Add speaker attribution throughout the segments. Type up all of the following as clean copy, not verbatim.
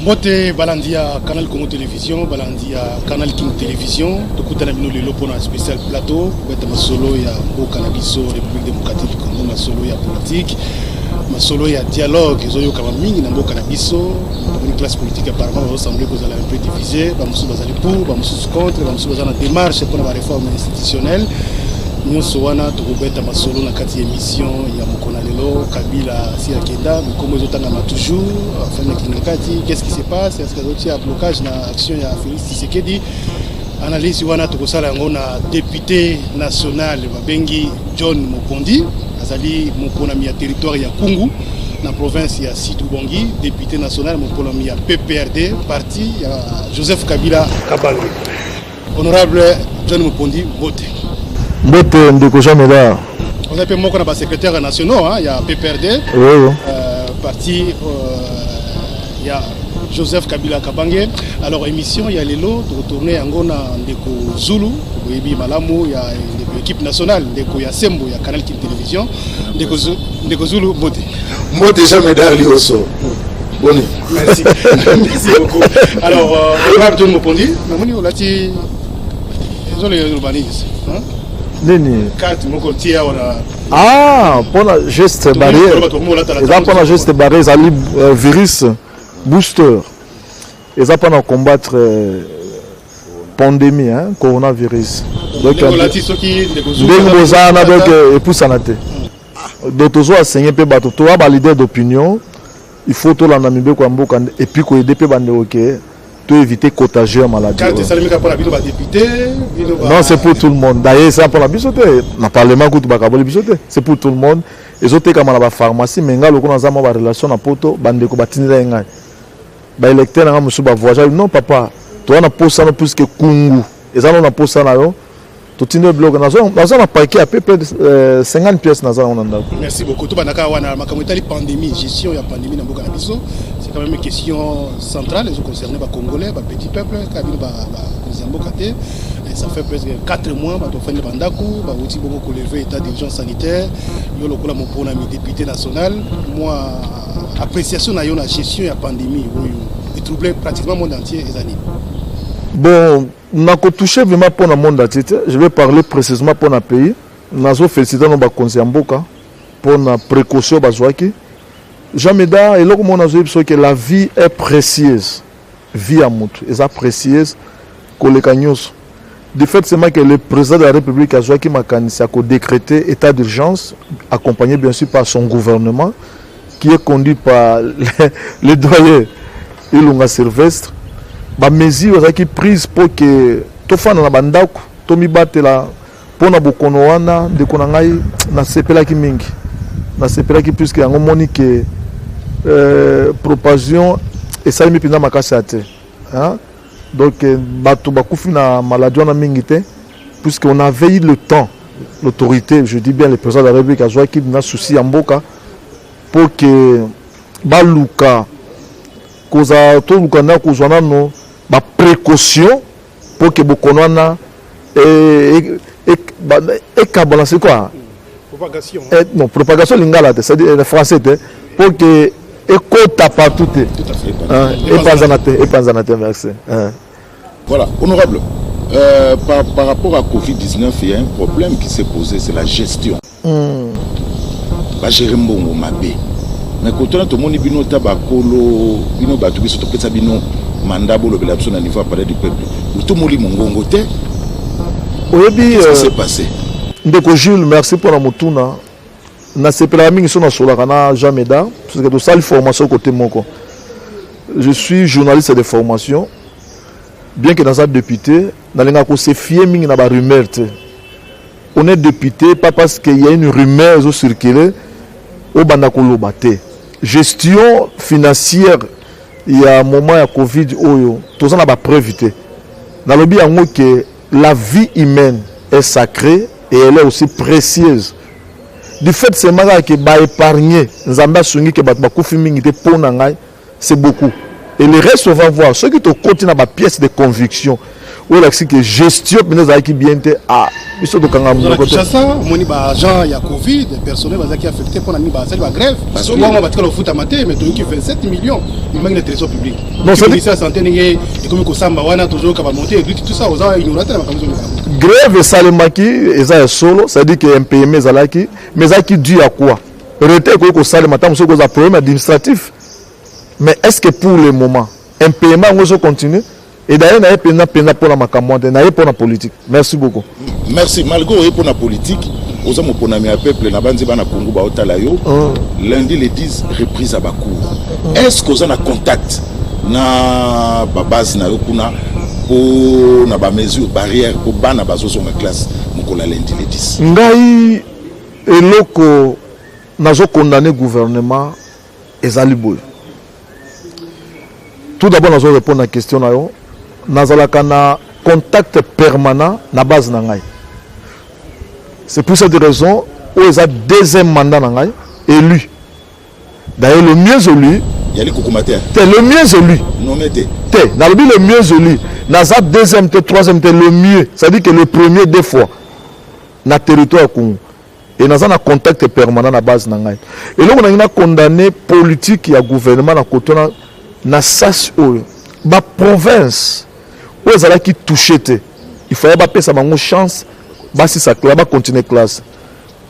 Speaker 1: Mbote balandi ya Canal Congo Télévision, balandi ya Canal King Télévision, tokutana bino lelo mpona spécial plateau kobeta masolo ya mboka na biso République démocratique du Congo, masolo ya politique, masolo ya dialogue ezoyokama mingi na mboka na biso. Tomoni classe politique apparemment bazosembler kozala un peu divisé, bamosusu bazali pour, bamosusu contre, bamosusu baza na démarche mpona baréforme institutionnelle. Nyonso wana tokobeta masolo na kati ya émission ya mokolo na lelo. Kabila si akenda, mikombo ezotangama toujours, afandi na Kingakati. Qu'est-ce qui se passe? Est-ce que azotia blocage na action ya Félix Tshisekedi? Analyse wana tokosala yango na député national babengi John Mopondi, azali moponami ya territoire ya Kungu na province ya Sud-Ubangi, député national moponami ya PPRD, parti ya Joseph Kabila Kabange. Honorable John Mopondi, mbote.
Speaker 2: Mbote, ndeko Jean Médard.
Speaker 1: Oza mpe moko na basecrétaire nationaux, hein, ya PPRD,
Speaker 2: oui.
Speaker 1: Parti ya Joseph Kabila Kabange. Alors, émission ya lelo tokotourne yango na ndeko Zulu, boyebi malamu ya ndeko équipe nationale, ndeko ya Sembo ya Canal Kin Télévision. Ndeko Zulu, mbote.
Speaker 3: Mbote, Jean Médard Lioso, boni?
Speaker 1: Merci, merci beaucoup. Alors, honorable John Mopondi, namoni olati, ezoloba nini?
Speaker 2: Nini?
Speaker 1: Carte moko tie awa na
Speaker 2: Ah, mpona geste barrière, eza mpona geste barrière, ezali virus booster, eza mpona combattre pandémie, hein, coronavirus.
Speaker 1: Donc
Speaker 2: ndenge boza wana, donc epusana te. Donc tozo enseigner mpe bato, toza baleader d'opinion, il faut tolanda mibeko ya mboka et puis koaider mpe bandeko ke toéviter contagion ya maladie. Non, c'est pour tout le monde. D'ailleurs, eza mpona biso te, na parlement kutu bakaboli biso te, c'est pour tout le monde. Ezotekama na bapharmacie, mais ngai lokola naza mwa barelation na Poto, bandeko batindela ye ngai, baélecteur na ngai mosusu bavoyage: "Non papa, toza na posa no, puisque Kungu eza no na posa na yo, totindi biloko." Naza na paquet à peu près 50 pièces, naza nango na ndako.
Speaker 1: Merci beaucoup. Tobandaka wana makambo etali pandémie, gestion ya pandémie na mboka na biso. C'est quand même une question centrale ezoconcerne bacongolais, bapetit peuple, kaka bino bakonzi ya mboka te. Ça fait presque 4 mois bato bafandi na bandako, bauti bongo kolever état d'urgence sanitaire. Yo lokola moponami député national, mwa appréciation na yo na gestion ya pandémie oyo etrouble pratiquement monde entier eza nini?
Speaker 2: Bon, nakotouche vraiment mpona monde entier te, je vais parler précisément mpona pays. Nazoféliciter no bakonzi ya mboka mpona précaution bazwaki. Jean Médard, eloko moko nazoyebi soki la vie est précieuse, vie ya motu eza précieuse koleka nyonso. Du fait seulement que le président de la République azwaki makanisi ya kodécréter état d'urgence, accompagné bien sûr par son gouvernement qui est conduit par le doyen Ilunga Sylvestre, bamesure ezalaki prise mpo ke tofanda na bandako, tomibatela mpona bokono wana. Ndeko na ngai, nasepelaki mingi, nasepelaki puisque yango moni ke propagation esalemi mpenza makasi ya te, hein? Donc bato bakufi na maladie wana mingi te, puisque on avait eu le temps, l'autorité, je dis bien le président de la République, azwaki na souci ya mboka mpo ke baluka kozala, toluka nda kozwa nano baprécaution mpo ke bokono wana ekabwana, c'est quoi?
Speaker 1: Propagation.
Speaker 2: Eh, non, propagation lingala te, c'est-à-dire français te, mpo ke ekota partout te, epanzana te, epanzana te. Merci.
Speaker 3: Voilà, honorable, par rapport à Covid-19, il y a un problème qui s'est posé, c'est la gestion. Bagérer mbongo mabe, mais kotona tomoni bino ta bakolo, bino bato biso topesa bino mandat bolobela biso na niveau ya palais du peuple, otomoli mongongo te.
Speaker 2: Oyebi,
Speaker 3: qu'est-ce qui s'est passé?
Speaker 2: Ndeko Jules, merci mpona motuna. Nasepelaka mingi so nasolaka na Jean Médard parce que tosali formation côté moko. Je suis journaliste de formation, bien que naza député, nalingaka kose fier mingi na barumeur te. On est député, pas parce qu'il y a une rumeur ezocircule obanda koloba te. Gestion financière ya moment ya Covid oyo, toza na bapreuve te. Nalobi yango ke la vie humaine est sacrée et elle est aussi précieuse. Du fait seulement kaka ke baépargne, Nzambe asungi ke bato bakufi mingi te, mpo na ngai c'est beaucoup. Et le reste, on va voir. Soki tokoti na bapièce de conviction oyo elakisi ke gestion mpenza ezalaki bien te, ah, biso tokanga monoko te.
Speaker 1: Kinshasa, omoni baagent ya Covid, personnel bazalaki affecté. Mpona nini basali bagrève? Bongo batikala kofutama te, mais toyoki 27 millions emangi na trésor public.
Speaker 2: Non,
Speaker 1: ministère ya Santé, ndenge ekomi kosamba wana, tozoyoka bamonte eduti, tout ça. Oza ignorant te na makambo ezoleka.
Speaker 2: Grève esalemaki, eza ya solo, c'est-à-dire que impayement ezalaki, mais ezalaki dû à quoi? Retard ekoki kosalema ntango soki oza problème administratif, mais est ce que pour le moment impayement yango ezocontinue? Et d'ailleurs, naye mpenza mpenza mpona makambo wana te, naye mpona politique. Merci beaucoup.
Speaker 3: Merci. Malgré oye mpona politique, oza moponami ya peuple na banzi bana Kongo baotala yo. Lundi le 10, reprise ya bacours. Est ce que oza na contact na babase na yo kuna mpo na bamesure barrière, mpo bana bazozonga classe mokolo ya lundi le 10?
Speaker 2: Ngai, eloko nazokondane gouvernement ezali boye. Tout d'abord, nazo répondre na question na yo. Nazalaka na contact permanent na base na ngai. C'est pour cette raison oyo eza deuxième mandat na ngai, élu, d'ailleurs le mieux élu.
Speaker 3: Yali kokoma te.
Speaker 2: Te, le mieux élu.
Speaker 3: Nommé te.
Speaker 2: Te, nalobi le mieux élu. Naza deuxième te, troisième te, le mieux, c'est à dire que le premier deux fois na territoire ya Congo. E naza na contact permanent na base na ngai. Eloko nangi na condamne politique ya gouvernement na kotona na sasi oyo, baprovince oyo ezalaki touché te, il fallait bapesa bango chance basisa classe, bacontinue classe.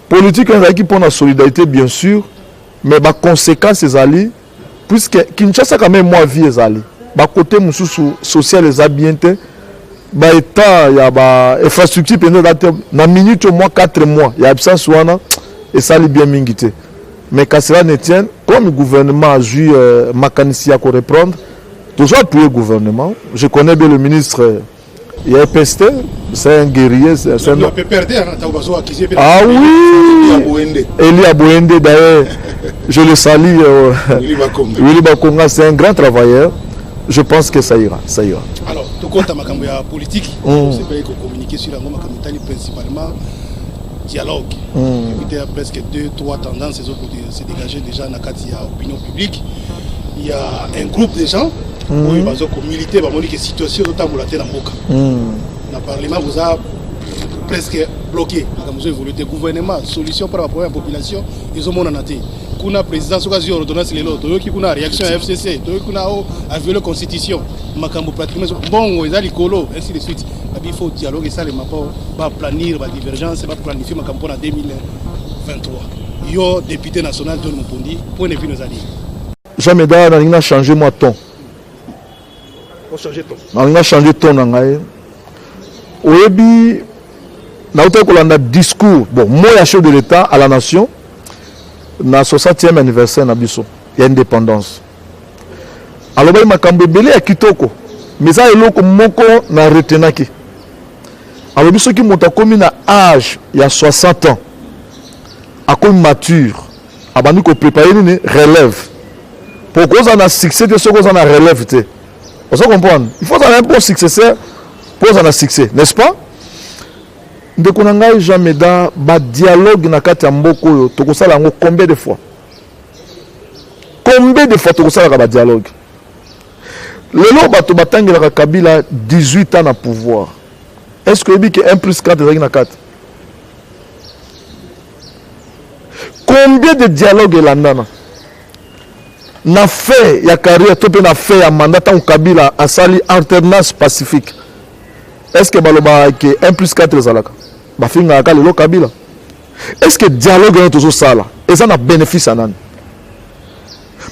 Speaker 2: Politique oyo ezalaki mpona solidarité, bien sûr, mais baconséquence ezali, puisque Kinshasa quand même mwa vie ezali, bakote mosusu social eza bien te, baétat ya bainfrastructure mpenza eza te. Na minute oyo, mwa 4 mois ya absence wana esali bien mingi te. Mais qu'à cela ne tienne, comme gouvernement azwi makanisi ya koreprendre, tozo appuyer gouvernement. Je connais bien le ministre ya EPST, c'est un guerrier, c'est un Ah oui, Elia Boende, d'ailleurs je le salue, Willy Bakonga, c'est un grand travailleur. Je pense que ça ira, ça ira.
Speaker 1: Alors, tokota makambo ya politique. Osepeli kocommuniquer sur yango, makambo etali principalement dialogue. Il y a presque deux, trois tendances se dégager déjà na kati ya opinion publique. Il y a un groupe de gens oyo bazo komilite, bamoni ke situation ezotambola te na mboka. Na parlement boza presque bloqué, makambo ezo évolue te. Gouvernement, solution mpona baproblème ya population ezomonana te. Kuna président soki azwi ordonnance lelo, toyoki kuna réaction ya FCC, toyoki kuna o aviole constitution, makambo pratiquement mbongo eza likolo, ainsi de suite. Babi, il faut dialogue esalema mpo baplanir badivergence, baplanifie makambo mpona 2023. Yo, député national John Mopondi, point de vue ezali?
Speaker 2: Jean Médard, nalingi na changer mwa ton. Nalingi na changer ton na ngai. Oyebi, nautaki kolanda discours, bon, mot ya chef de l'État à la nation na 60e anniversaire na biso ya indépendance. Alobaki makambo ebele ya kitoko, mais eza eloko moko na retenaki. Alobi soki moto akomi na age ya 60 ans, akomi mature, abandi koprépare nini? Relève. Po kozala na succès te soki oza na relève te. Oza comprendre? Il faut ozala un bon successeur mpo ozala na succès, n'est-ce pas? Ndeko na ngai Jean Médard, badialogue na kati ya mboka oyo, tokosala yango combien de fois? Combien de fois tokosalaka badialogue? Lelo bato batangelaka Kabila 18 ans na pouvoir. Est ce que oyebi ke 1 plus 4 ezalaki na kati? Combien de dialogue elandana na fin ya carrière to mpe na fin ya mandat, ntango Kabila asali alternance pacifique? Est ce que balobaka ke 1 plus 4 ezalaka? Bafingaka lelo Kabila. Est ce que dialogue wana tozosala eza na bénéfice ya nani?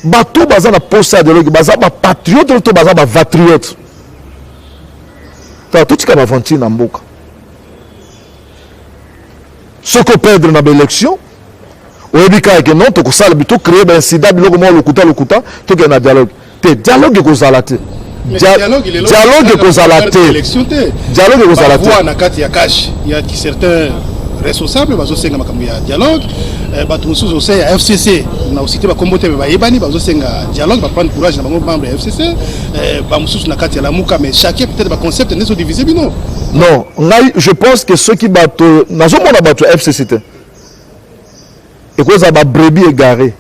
Speaker 2: Bato baza na posa ya dialogue, baza bapatriote to baza bavatriote? Tala, totika baventure na mboka. Soki operdre na baélection, oyebi kaka ke non, tokosala, tocréer baincident, biloko moko lokuta lokuta, tokende na dialogue te. Dialogue ekozala te, dialogue ekozala te, dialogue ekozala te.
Speaker 1: Na kati ya CACH ya certains responsables bazosenga makambo ya dialogue. Bato mosusu ose ya FCC, na osite bakombo te, bayebani, bazosenga dialogue, baprendre courage na bango, membre ya FCC, bamosusu na kati ya Lamuka. Mais chacun peut-être baconcept nde ezodivise bino.
Speaker 2: Non, ngai je pense que soki bato nazomona bato ya FCC te, ekozala babrebis égaré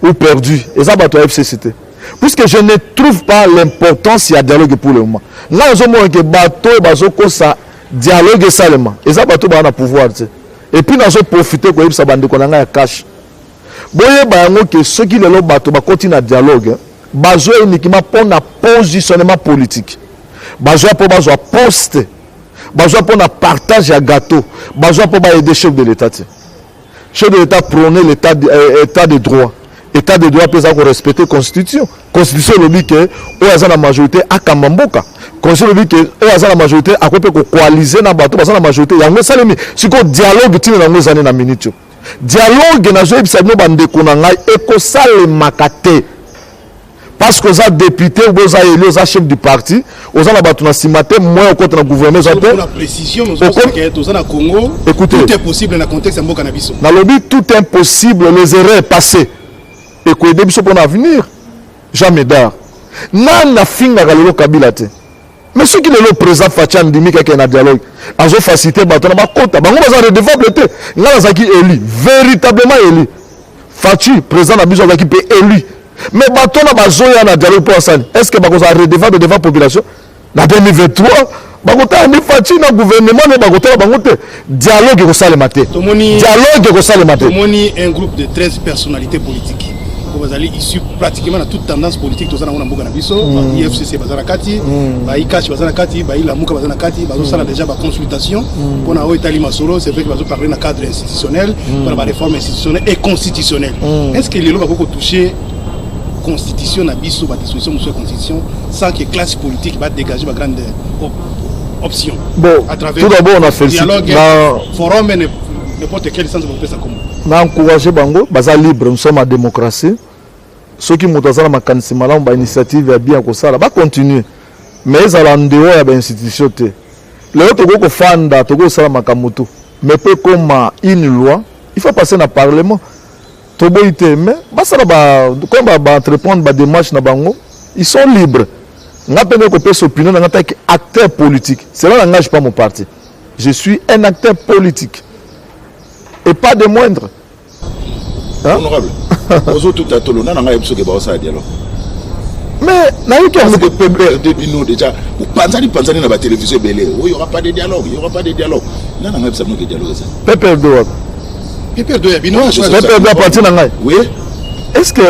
Speaker 2: ou perdu. Eza bato ya FCC te. Puisque je ne trouve pas l'importance ya dialogue pour le moment. Nga nazomona ke bato oyo bazokosa dialogue esalema eza bato baa na pouvoir te. Et puis nazoprofite koyebisa bandeko na ngai ya CACH, boyeba yango ke soki lelo bato bakoti na dialogue, bazwa uniquement mpona positionnement politique, bazwa mpo bazwa poste, bazwa mpona partage ya gâteau, bazwa mpo baaider chef de l'État te. Chef de l'État prône l'état état de droit. État de droit mpe eza korespecte constitution. Constitution elobi ke oyo aza na majorité akamba mboka. Constitution elobi ke oyo aza na majorité akoki mpe kocoaliser na bato baza na majorité. Yango esalemi. Sikoyo dialogue, ntina yango ezali na minute oyo, dialogue, nazoyebisa bino bandeko na ngai, ekosalemaka te, parce que oza député ou oza élu, oza chef du parti, oza na bato na nsima te, moyen okota na gouvernement eza te.
Speaker 1: Pour la précision, toza na Congo.
Speaker 2: Écoutez.
Speaker 1: Tout est possible na contexte ya mboka na biso.
Speaker 2: Nalobi tout est impossible. Les erreurs passées ekoaider biso mpona avenir. Jean Médard, nani afingaka lelo Kabila te? Mais soki lelo président Fatshi andimi kaka na dialogue, azofacilité bato na bakota, bango baza redevable te. Ngai nazalaki élu, véritablement élu. Fatshi, président na biso, azalaki mpe élu. Mais bato na bazoya na dialogue mpo asani, est ce que bakozala redevable devant population na 2023? Bakotala nde Fatshi na gouvernement, nde bakotala bango te. Dialogue ekosalema te. Dialogue ekosalema te.
Speaker 1: Tomoni un groupe de 13 personnalités politiques oyo bazali issu pratiquement na toute tendance politique toza nango na mboka na biso. Ba FCC baza na kati, ba CACH baza na kati, ba Lamuka baza na kati. Bazosala déjà baconsultation mpona oyo etali masolo. C'est vrai que bazoparler na cadre institutionnel, mpona baréforme institutionnelle et constitutionnelle. Est ce que lelo bakoki kotoucher constitution na biso, badisposition mosusu ya constitution, sans que classe politique badégage bagrande option?
Speaker 2: Bon,
Speaker 1: à travers
Speaker 2: tout d'abord on a félicité
Speaker 1: dialogue,
Speaker 2: na
Speaker 1: forum, n'importe quel sens bakopesa kombo.
Speaker 2: Na encouragé bango, baza libre, nous sommes en démocratie. Soki moto aza na makanisi malamu, bainitiative ya bien ya kosala, bacontinue, mais ezala en dehors ya bainstitution te. Lelo tokoki kofanda, tokoki kosala makambo tu, mais mpo ekoma une loi, il faut passer na parlement. Toboyi te, mais basala ba, comme baentreprendre badémarche na bango, ils sont libres. Nga mpe nde kopesa opinion na nga taki acteur politique, cela n'engage pas mon parti. Je suis un acteur politique et pas de moindre. Hein?
Speaker 3: Honorable, ozotuta tolo na ngai biso ke baosala dialogue.
Speaker 2: Mais nayoki
Speaker 3: parce
Speaker 2: yango.
Speaker 3: Que PPRD, bino déjà bopanzani panzani na batélévision ebele: oh, il y aura pas de dialogue, il y aura pas de dialogue. Na ngai bisa bino ke dialogue eza.
Speaker 2: PPRD wapi?
Speaker 1: PPRD ya bino.
Speaker 3: Ouais, je sais.
Speaker 2: PPRD aparti na ngai.
Speaker 3: Oui.
Speaker 2: Est ce que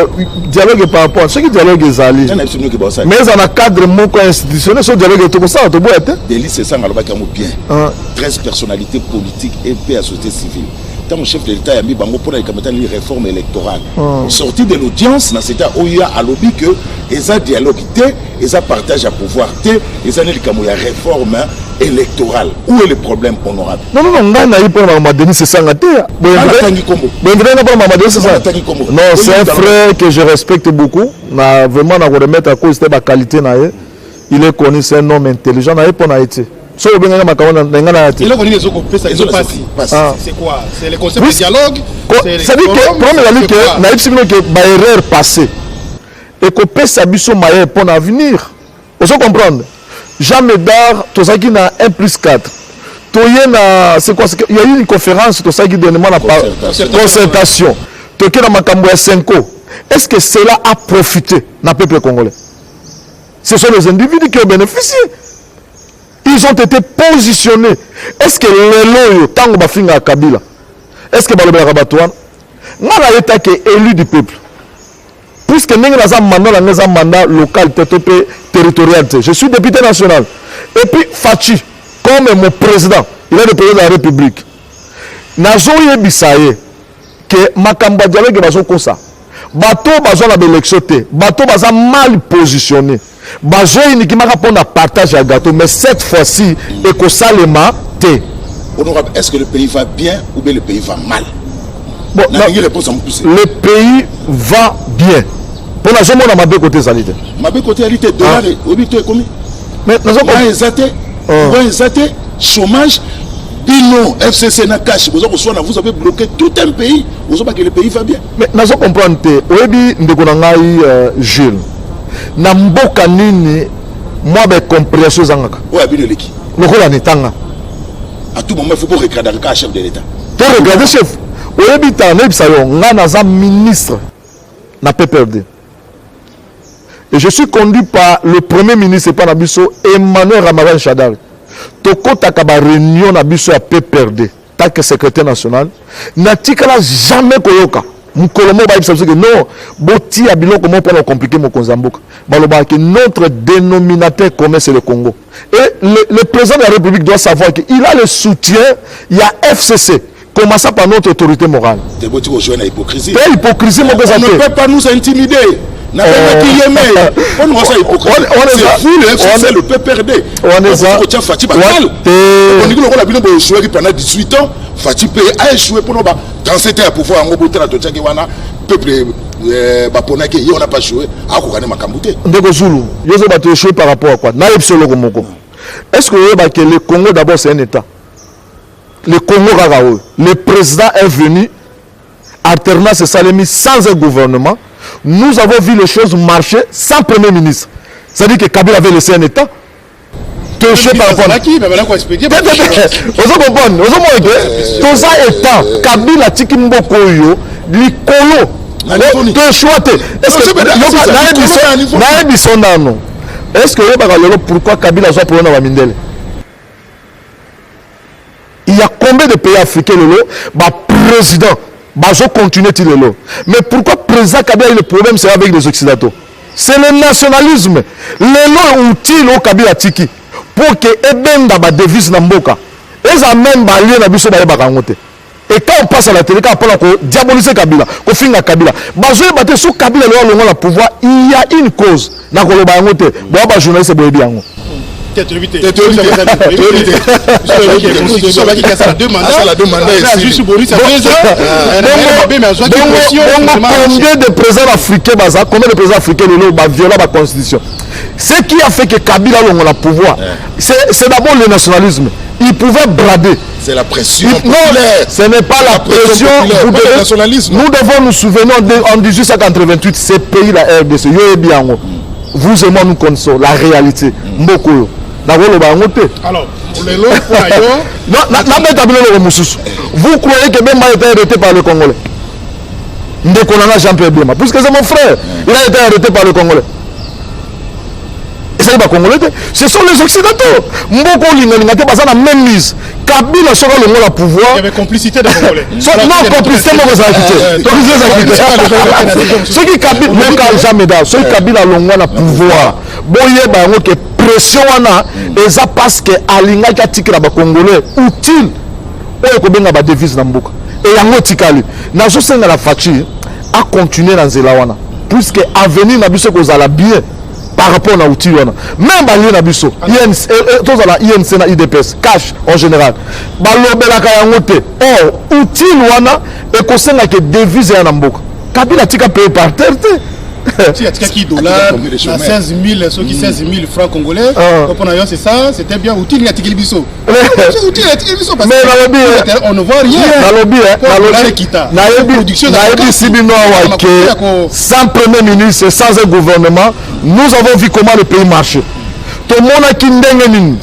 Speaker 2: dialogue par rapport, soki dialogue ezali,
Speaker 3: na biso bino ke baosala.
Speaker 2: Mais eza na cadre moko institutionnel. So dialogue tokosala, toboya te.
Speaker 3: Delly Sesanga alobaki yango bien.
Speaker 2: Ah.
Speaker 3: 13 personnalités politiques et mpe ya société civile, ntango chef de l'État yambi bango mpona likambo etali réforme électorale, sorti de l'audience na seta oyo, alobi ke eza dialogue te, eza partage ya pouvoir te, eza nde likambo ya réforme électorale. Où est le problème, honorable?
Speaker 2: Non, non, non, ngai nayi mpona makambo ya Delly Sesanga te.
Speaker 3: Natangi kombo.
Speaker 2: Boinvite nga mpona makambo ya Delly Sesanga?
Speaker 3: Natangi kombo.
Speaker 2: Non, c'est un frère que je respecte beaucoup. Na vraiment na koremettre à cause te baqualité na ye. Il est connu, c'est un homme intelligent. Na ye mpo na ye te. Soki obenganga makambo na ngai na ya te.
Speaker 1: Eloko nini ezokopesa ezo pasi?
Speaker 3: Pasi.
Speaker 2: Ah.
Speaker 1: C'est quoi? C'est le concept de dialogue?
Speaker 2: C'est-à-dire que problème ezali ke nayebisi bino ke baerreur passé ekopesa biso mayele mpo na avenir. Ozo comprendre, Jean Médard? Tozalaki na 1 plus 4, toye na, c'est quoi, il y a eu une conférence tosalaki dernièrement na
Speaker 3: Concertation.
Speaker 2: Concertation, toke na makambo ya Cenco. Est ce que cela a profité na peuple congolais? Ce sont les individus qui ont bénéficié, ils ont été positionnés. Est ce que lelo oyo ntango bafingaka Kabila, est ce que balobelaka bato wana? Nga nayetaki élu du peuple, puisque ndenge naza, mandat na nga eza mandat local te to mpe territorial te, je suis député national. Et puis Fatshi, comme mon président, il est le président de la République, nazoyebisa ye ke makambo ya dialogue bazokosa bato, bazwa na baélection te, bato baza mal positionné, bazoyinikimaka mpona partage ya gâteau. Mais cette fois-ci ekosalema te.
Speaker 3: Honorable, est ce que le pays va bien ou bien le pays va mal?
Speaker 2: Bon,
Speaker 3: nalingi réponse ya mokuse.
Speaker 2: Le pays va bien, mpo nazomona mabe kote ezali te.
Speaker 3: Mabe kote yali te. Dollar oyebi to ekomi
Speaker 2: Mais nazo
Speaker 3: courant eza te, courant eza te, chômage. Bino FCC na CACH boza koswana, vous avez bloqué tout un pays, ozobaki le pays va bien?
Speaker 2: Mais nazo comprendre te. Oyebi, ndeko na ngai Jules, na mboka nini mwa bacompréhension ezangaka?
Speaker 3: Oyo ya bino eleki.
Speaker 2: Lokola netanga.
Speaker 3: À tout moment il faut boregarder kaka chef de l'État.
Speaker 2: To regarde chef, oyebi ta nayebisa yo, ngai naza ministre na PPRD. Et je suis conduit par le Premier ministre epa na biso Emmanuel Ramadan Shadary. Tokotaka ba reunion na biso ya PPRD tant que secrétaire national, natikala jamais koyoka mokolo moko bayebisa biso ke non, botia biloko moko mpona compliquer mokonzi ya mboka. Balobaka ke notre dénominateur commun, c'est le Congo. Et le président de la République doit savoir qu'il a le soutien ya FCC, commençant par notre autorité morale.
Speaker 3: Te, boti kojouer na hypocrisie.
Speaker 2: Te, hypocrisie moko eza
Speaker 3: On ne
Speaker 2: te.
Speaker 3: peut pas nous intimider. Nabengaki ye me mpona osa hypocrisie. C'est vous, le FCC, le PPRD. Kotia Fatshi bakal. Olingi lokola bino boéchouaki pendant 18 ans, Fatshi mpe a échoué mpona ba 37 ans ya pouvoir yango. Botala, totiaki wana peuple baponaki ye, on n'a pas joué, akoka ne makambo te.
Speaker 2: Ndeko Zulu, yo ozo bato échoué par rapport à quoi? Nayebi so eloko moko. Est ce que oyebake le Congo d'abord, c'est un État? Le Congo kaka oyo, le président est venu, alternance esalemi sans un gouvernement. Nous avons vu les choses marcher sans premier ministre. C'est-à-dire que Kabila avait laissé un État touché par rapport. Ozo comprendre, ozomona ke toza État. Kabila atiki mboka oyo likolo, toéchouer te. Nayebi so nano. Est ce que oyebaka lelo pourquoi Kabila azwa problème na bamindele? Il y a combien de pays africains lelo baprésident bazocontinue ti lelo? Mais pourquoi président Kabila a eu le problème? C'est avec les Occidentaux, c'est le nationalisme. Lelo outil oyo Kabila atiki pour ke ebenda badevise na mboka eza même balie na biso, bayebaka yango te. Et quand on passe à la télé kaka mpona kodiaboliser Kabila, kofinga Kabila, bazoyeba te so Kabila lelo alongwa na pouvoir, il y a une cause. Nakoloba yango te, boya bajournaliste, boyebi yango.
Speaker 1: Te, toyebi te. Asala deux mandats.
Speaker 2: Bongo combien de présidents africains baza, combien de présidents africains lelo baviola baconstitution? Ce qui a fait que Kabila alongola pouvoir, c'est d'abord le nationalisme. Il pouvait brader.
Speaker 3: C'est la pression.
Speaker 2: Non, ce n'est pas la pression.
Speaker 3: Vous devez, nationalisme.
Speaker 2: Nous devons nous souvenir, en 1888, ces pays, la RDC, yoyebi yango, vous et moi, nous connaissons la réalité. Mboka oyo, nakoloba yango te.
Speaker 1: Alors, lelo mpona yo?
Speaker 2: Nabeta bino eloko mosusu. Vous croyez que Bemba a été arrêté par le Congolais? Ndeko nanga Jean Pierre Bemba, puisque c'est mon frère, il a été arrêté par le Congolais? Ezali bacongolais te, ce sont les Occidentaux. Mboka olingalinga te, baza na même mise. Kabila soki alongola pouvoir,
Speaker 1: Il y avait complicité des Congolais.
Speaker 2: Non, complicité moko ezalaki te, complicité ezalaki te. Soki Kabila, yoka jamais da, soki Kabila alongwa na pouvoir, boyeba yango ke pression wana eza parce que alingaki atikela bacongolais utile oyo ekobenga badevise na mboka. E yango etikali. Nazosenga na Fatshi acontinue na nzela wana, puisque avenir na biso ekozala bien par rapport na outil wana. Même balie na biso INC, tozala INC na UDPS, CACH en général, balobelaka yango te. Or outil wana ekosengaka devise ya na mboka. Kabila atika paye par terre te.
Speaker 1: Si atikaki dollar na 16 000, soki 16 000 francs congolais, mpona yo c'est ça, c'était bien? Outil atikeli biso, outil atikeli biso,
Speaker 2: parce mais nalobi,
Speaker 1: on ne voit rien.
Speaker 2: Nalobi, nayebisi bino awa ke sans premier ministre, sans un gouvernement, nous avons vu comment le pays marchait. Tomonaki ndenge nini.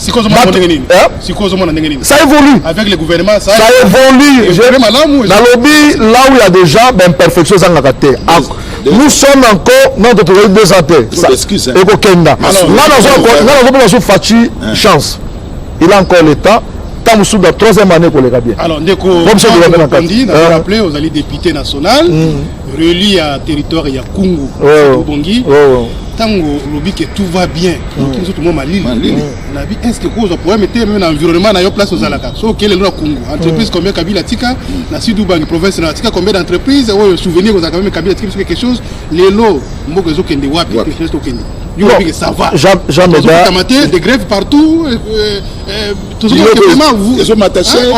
Speaker 2: Ça évolue.
Speaker 1: Avec le gouvernement.
Speaker 2: Ça, ça évolue. Nalobi, là où il y a déjà baimperfection, ezangaka te. Nous sommes encore, non, tozali 2 ans te, ekokenda. Nga nazopesa so Fatshi chance, il a encore le temps. Ntango mosusu na troisième année koleka bien.
Speaker 1: Alors, ndeko Kondi, na rappelé ozali député national réélu ya territoire ya Kungu Obongi. Ntango olobi ke tout va bien, oki mosusu mwa malili nabi. Est ce que kozwa problème te même na environnement na yo, place ozalaka? So okele lelo na Kungu, entreprise combien Kabila atika? Na Sud Ubangi, province na atika combien d'entreprise? Oyo souvenir kozalaka même Kabila atika biso quelque chose. Lelo mboka ezokende wapi? Tokende, yo olobi ke ça va?
Speaker 2: Jean Médard,
Speaker 1: te, des grèves partout,
Speaker 3: on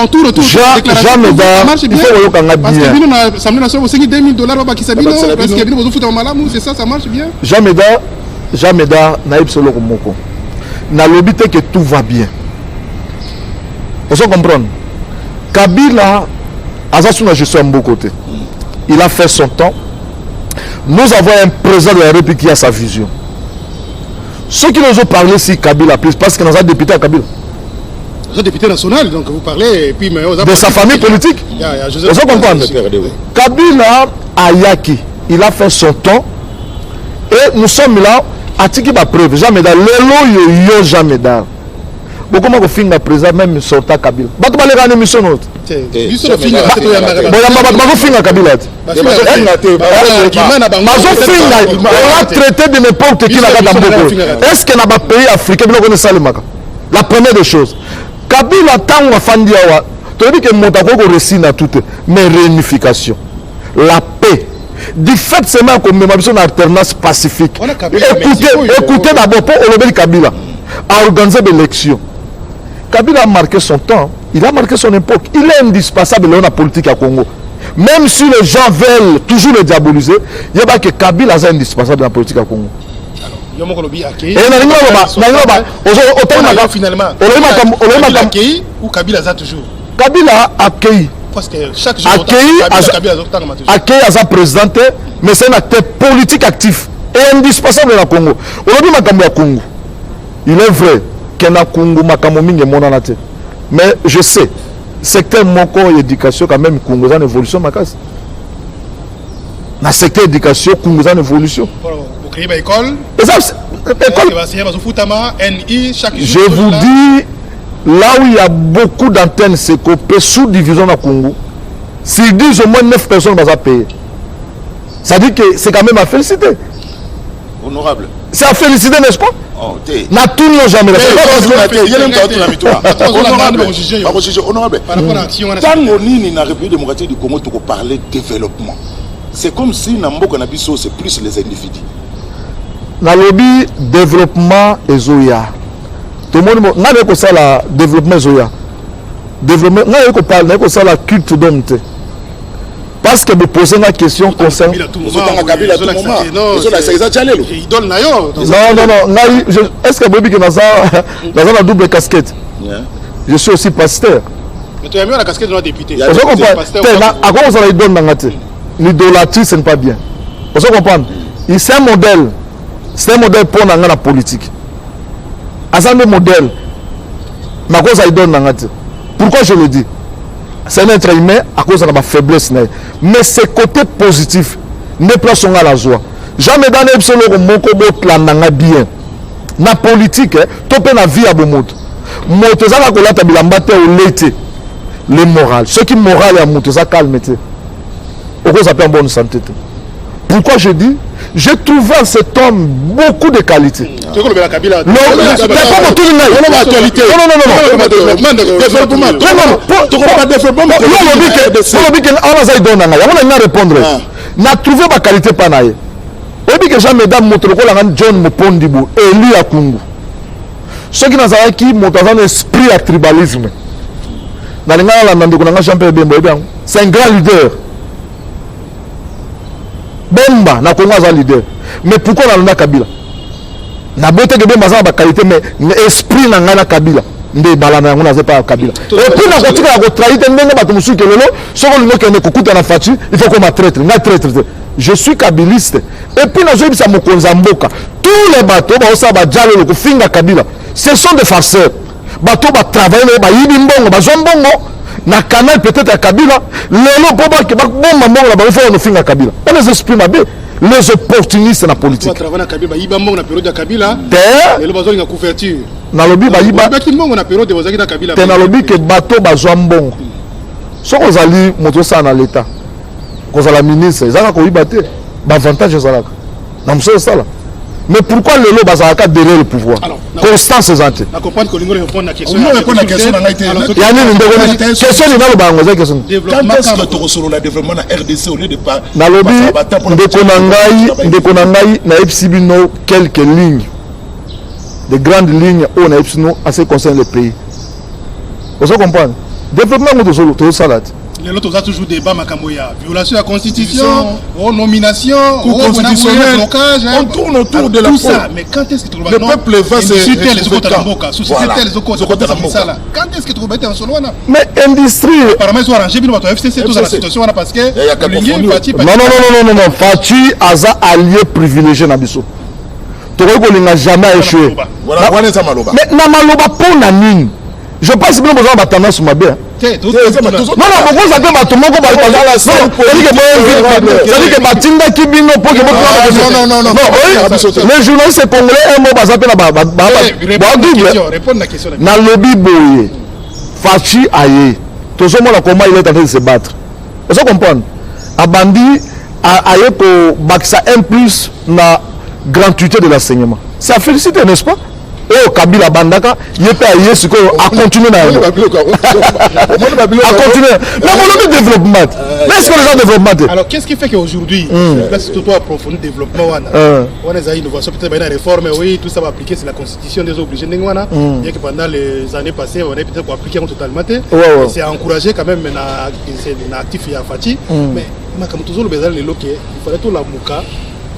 Speaker 1: tourne autour.
Speaker 2: Jean Médard, il faut koyokanga
Speaker 1: bien, parce que bino na Assemblée nationale bosengi 2000 $ babakisa bino, parce que bino bozofutama malamu. C'est ça, ça marche bien.
Speaker 2: Jean Médard, Jean Médard, nayebi so eloko moko. Nalobi te que tout va bien. Ozo comprendre, Kabila aza su na gestion ya mboka te, il a fait son temps. Nous avons un président de la République qui a sa vision. Soki nazo parler si Kabila plus, parce que naza député ya Kabila.
Speaker 1: Vous êtes député national, donc vous parlez, et puis mais
Speaker 2: de sa famille politique. Ozo comprendre, Kabila ayaki, il a fait son temps et nous sommes là. Atiki bapreuve. Jean Médard, lelo oyo yo Jean Médard bokoma kofinga président même sortant Kabila. Bato baleka na émission no te. Boyamba bato bazofinga Kabila te. Bazofinga, on a traité de n'importe qui na kati ya mboka. Est ce que na bapays africain biloko esalemaka? La première des choses, Kabila ntango afandi awa, toyebi ke moto akoki koréussir na tout te, mais réunification, la paix, du fait seulement ya komema biso na alternance pacifique. Écoutez, écoutez d'abord, mpo olobeli Kabila a organisé l'élection. Kabila a marqué son temps, il a marqué son époque, il est indispensable lelo na politique ya Congo. Même si les gens veulent toujours le diaboliser, yeba ke Kabila aza indispensable na politique ya Congo.
Speaker 1: Yo moko lobi akei.
Speaker 2: E nalingi naloba, otangi
Speaker 1: finalement
Speaker 2: olobi makambo.
Speaker 1: Akei ou Kabila aza toujours?
Speaker 2: Kabila akei.
Speaker 1: Parce que chaque jour
Speaker 2: akei, akei, aza président te, mais c'est un acteur politique actif et indispensable na Congo. Olobi makambo ya Congo, il est vrai ke na Congo makambo mingi emonana te, mais je sais, secteur moko ya éducation, quand même Congo eza na évolution makasi na secteur éducation. Congo eza na évolution.
Speaker 1: Bocréer baécole.
Speaker 2: Eza
Speaker 1: école. Bazofutama ni chaque
Speaker 2: Je vous dis, là où il y a beaucoup d'antennes CECOP sous-division na Congo, s'ils disent au moins 9 personnes baza payer, ça dit que c'est quand même à féliciter.
Speaker 3: Honorable.
Speaker 2: C'est à féliciter, n'est-ce pas?
Speaker 3: Oh, te.
Speaker 2: Na tuni yo jamais.
Speaker 3: Honorable, ntango nini na République démocratique du Congo tokoparler développement? C'est comme si na mboka na biso, c'est plus les individus.
Speaker 2: Nalobi développement ezoya. Tomoni ngai naye kosala développement ezoya. Développement, ngai naye kosala culte d'homme te, parce que bopose nga question concernant
Speaker 3: Ozotanga Kabila tout moment, ezolakisa eza tia lelo.
Speaker 1: Idole na yo.
Speaker 2: Non, non, non, ngai, est ce que boyebi ke naza na double casquette? Je suis aussi pasteur.
Speaker 1: Mais toyambi na casquette na député.
Speaker 2: Ozo comprendre te? Akoki kozala idole na nga te. L'idolâtrie, ce n'est pas bien. Ozo comprendre? Il, c'est un modèle, c'est un modèle mpo na nga na politique. Aza nde modèle, nakozala idole na nga te. Pourquoi je le dis? C'est un être humain, akozala bafaiblesse na ye, mais c'est côté positif nde place nga nazwa. Jamais dana biso eloko moko. Botlanda nga bien na politique to mpe na vie ya bomoto. Moto ezaka kolata bilamba te, olei te, le moral. Soki moral ya moto eza calme te, okozala mpe en bonne santé te. Pourquoi je dis? J'ai trouvé en cet homme beaucoup de qualités.
Speaker 1: Tokolobela Kabila.
Speaker 2: Motuli ngai.
Speaker 3: Non,
Speaker 2: non,
Speaker 3: non.
Speaker 2: Olobi ke awa naza idole na ngai, yango nalinga répondre. Na trouvé baqualité mpa na ye. Oyebi ke Jean Médard, moto lokola nga John Mopondibu, élu ya Kungu, soki nazalaki moto aza na esprit ya tribalisme, nalinga nalanda ndeko na nga Jean Pierre Bemba. Oyebi yango, c'est un grand leader. Bemba na Kongo aza leader, mais pourquoi nalanda Kabila? Naboteke Bemba aza na baqualité, mais esprit na ngai na Kabila nde ebala na yango. Naza epai ya Kabila et puis nakotikala kotrahir te ndenge bato mosusu ke lelo soki olingi okende kokuta na Fatshi, il faut koma traître. Ngai traître te, je suis kabiliste. Et puis nazoyebisa mokonzi ya mboka, tous les bato oyo baosala bajalelo kofinga Kabila, ce sont des farceurs. Bato batravaille naye, bayibi mbongo, bazwa mbongo na canal peut-être ya Kabila. Lelo mpo babomba mbongo na bango, fo banofinga Kabila. Wana eza esprit mabe, les opportunistes na politique.
Speaker 1: Batravaille na Kabila, bayiba mbongo na période ya Kabila.
Speaker 2: Te.
Speaker 1: Lelo bazolinga couverture.
Speaker 2: Nalobi bayiba.
Speaker 1: Bayibaki mbongo na période bazalaki na Kabila.
Speaker 2: Te, nalobi ke bato bazwa mbongo. Soki ozali moto osala na l'État, kozala ministre ezalaka koyiba te. Baavantage ezalaka na mosala osala. Mais pourquoi lelo bazalaka derrière le pouvoir? Constance eza te.
Speaker 1: Na comprendre kolingo répondre na question.
Speaker 3: Répondre na question na ngai te.
Speaker 2: Ya nini, ndeko? Question nini? Naloba yango, eza question.
Speaker 3: Quand est-ce que tokosolola développement na RDC au lieu de pas
Speaker 2: Nalobi, ndeko na ngai, ndeko na ngai, nayebisi bino quelques lignes, de grandes lignes oyo nayebisi bino en ce qui concerne le pays. Ozo comprendre? Développement yango tozosala te.
Speaker 1: Lelo toza toujours débat makambo ya violation ya constitution o nomination.
Speaker 3: Cour constitutionnelle.
Speaker 1: Blocage.
Speaker 3: On tourne autour de la
Speaker 1: tout ça, mais quand est-ce que
Speaker 3: le peuple va se
Speaker 1: société ezokota na mboka, société telle ezokota na misala, quand est-ce que tokobeta solo wana?
Speaker 2: Mais industrie.
Speaker 1: Apparemment ezo arranger bino bato ya FCC toza na situation wana, parce que olingi Fatshi.
Speaker 2: Non, non, non, non, non, non, Fatshi aza allié privilégié na biso. Tokoki kolinga jamais à échouer.
Speaker 3: Wana eza maloba.
Speaker 2: Mais na maloba mpo na nini? Je pense bino boza na batendance mabe. Non, non, bokoza te. Bato moko c'est-à-dire batindaki bino mpo ke les journalistes congolais un mo baza mpe na badouble. Nalobi boye, Fatshi aye, tozomona comment il est en train de se battre. Ozo comprendre? Abandi, aye kobakisa un plus na gratuité de l'enseignement. C'est à féliciter, n'est-ce pas? Oyo Kabila abandaka, ye mpe aye sikoyo acontinue na yango, acontinue. Mais bolobi développement te, mais est ce que eza développement te?
Speaker 1: Alors, qu'est-ce qui fait qu'aujourd'hui, là, c'est tout approfondi développement wana, wana eza innovation, peut-être une réforme, oui, tout ça va appliquer, c'est la constitution des obligés ndenge wana, bien que pendant les années passées, on a peut-être appliqué totalement te. C'est encouragé quand même na actif ya Fatshi, mais makambo tozoloba eza lelo ke il fallait tolamuka.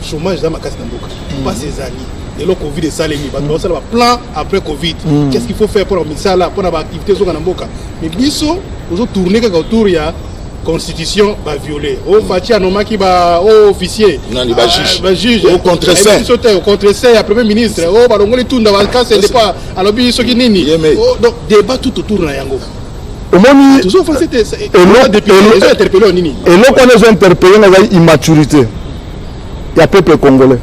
Speaker 1: Chômage eza makasi na mboka, mpasi ezali lelo. Covid esalemi, bato bazosala baplan après Covid, qu'est-ce qu'il faut faire mpona misala, mpona baactivité ezonga na mboka. Mais biso tozotourne kaka autour ya constitution baviolé. O Fatshi anomaki ba o officier.
Speaker 3: Nani, bajuge.
Speaker 1: Bajuge.
Speaker 3: Au contreseing.
Speaker 1: Biso te, au contreseing ya premier ministre, o balongoli Tunda bakase ndepa, alobi soki nini. Oh, donc débat tout autour na yango.
Speaker 2: Omoni?
Speaker 1: Tozofanse te, ezo interpellé o nini?
Speaker 2: Eloko wana ezo interpellé nga ezali immaturité ya peuple congolais,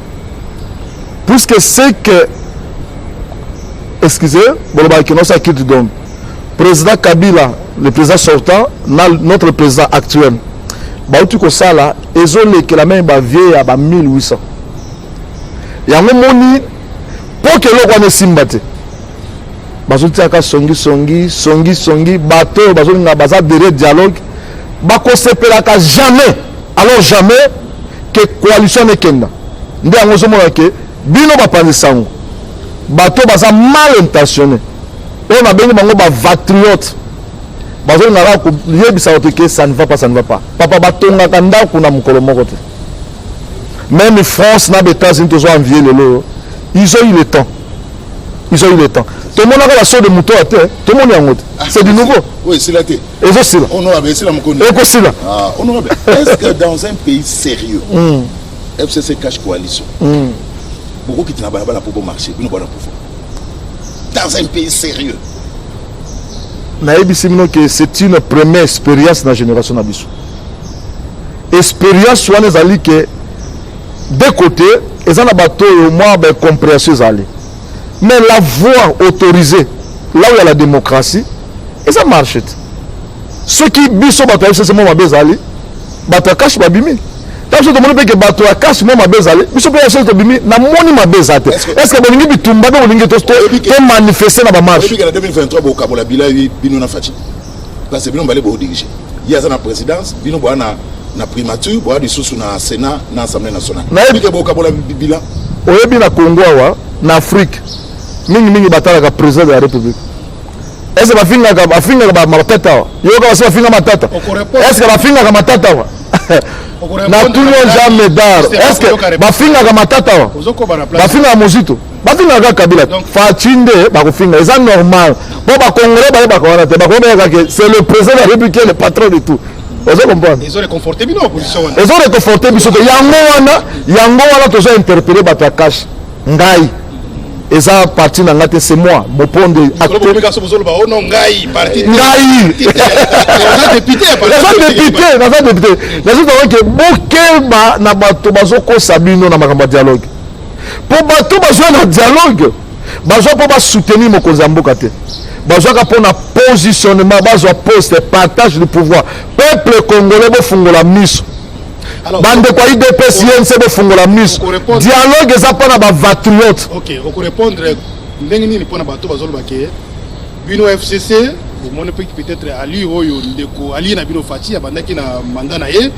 Speaker 2: puisque c'est que, excusez, bolobaka ke nosa culte. Donc président Kabila, le président sortant, na notre président actuel, bauti kosala ezolekela même bavieux ya ba 1800. Yango moni, mpo ke eloko wana esimba te, bazotiaka songisongi, songisongi. Bato oyo bazolinga, baza derrière dialogue, bakosepelaka jamais, alors jamais ke coalition wana ekenda. Nde yango ozomona ke bino bapanzi sango, bato baza mal intentionné, oyo nabengi bango bavatriote, bazolinga kaka koyebisa bato ke ça ne va pas, ça ne va pas. Papa, batongaka ndako na mokolo moko te. Même France na baÉtats-Unis tozo envier lelo, ils ont eu le temps, ils ont eu le temps. Tomonaka basaut de mouton te, tomoni yango te, c'est du nouveau.
Speaker 3: Oui, esila te.
Speaker 2: Ezosila.
Speaker 3: Honorable, esila mokoni.
Speaker 2: Ekosila.
Speaker 3: Ah, honorable, est-ce que dans un pays sérieux, FCC CACH coalition, bokokiti na balabala mpo bomarché, bino bwana pouvoir, dans un pays sérieux?
Speaker 2: Nayebisi bino ke c'est une première expérience na génération na biso. Expérience wana ezali ke deux côtés eza na bato oyo mwa baincompréhension ezali, mais la voie autorisée, là où il y a la démocratie, eza marche te. Soki biso bato ya FCC mwa mabe ezali, bato ya CACH babimi. Ntango biso tomoni mpe ke bato ya CACH mwa mabe ezali, biso mpe ya biso tobimi. Namoni mabe eza te. Est ce que bolingi bitumba mpe bolingi tomanifeste na bamarche?
Speaker 3: Oyebi ke na 2023 bokabola bila bino na Fatshi, parce que bino mibale bodirige. Ye aza na présidence, bino boya na primature, boya lisusu na Sénat, na Assemblée nationale. Oyebi ke bokabola bilan?
Speaker 2: Oyebi, na Congo awa, na Afrique mingimingi, batalaka président de la République. Est ce bafingaka Matata awa? Yoka, basi bafinga Matata. Est ce que bafingaka Matata awa? Natuni yo, Jean Médard, est ce que bafingaka Matata awa? Bafingaka Mozito? Bafingaka kaka Kabila. Fatshi nde bakofinga, eza normal, po bacongolais bayebaka wana te. Bakongo bayebaka ke c'est le président de la République qui est le patron de tout. Ozo comprendre?
Speaker 1: Ezo réconforte bino opposition wana?
Speaker 2: Ezo réconforte biso te. Yango wana tozo interpellé bato ya CACH. Ngai, eza parti na ngai te, c'est moi moponde.
Speaker 1: Ngai.
Speaker 2: Ngai naza député, naza député. Nazotaka ke bokeba na bato bazokosa bino na makambo ya dialogue, mpo bato bazwa na dialogue, bazwa mpo basoutenir mokonzi ya mboka te, bazwaka mpona positionnement, bazwa poste, partage du pouvoir. Peuple congolais, bofungola miso. Bandeko ya UDPS, UNC, bofungola miso. Dialogue eza mpona bavatriote.
Speaker 1: Ok, okorépondre ndenge nini mpona bato bazoloba ke bino FCC bomoni mpe peut-être ali oyo ndeko ali na bino Fatshi abandaki na mandat na ye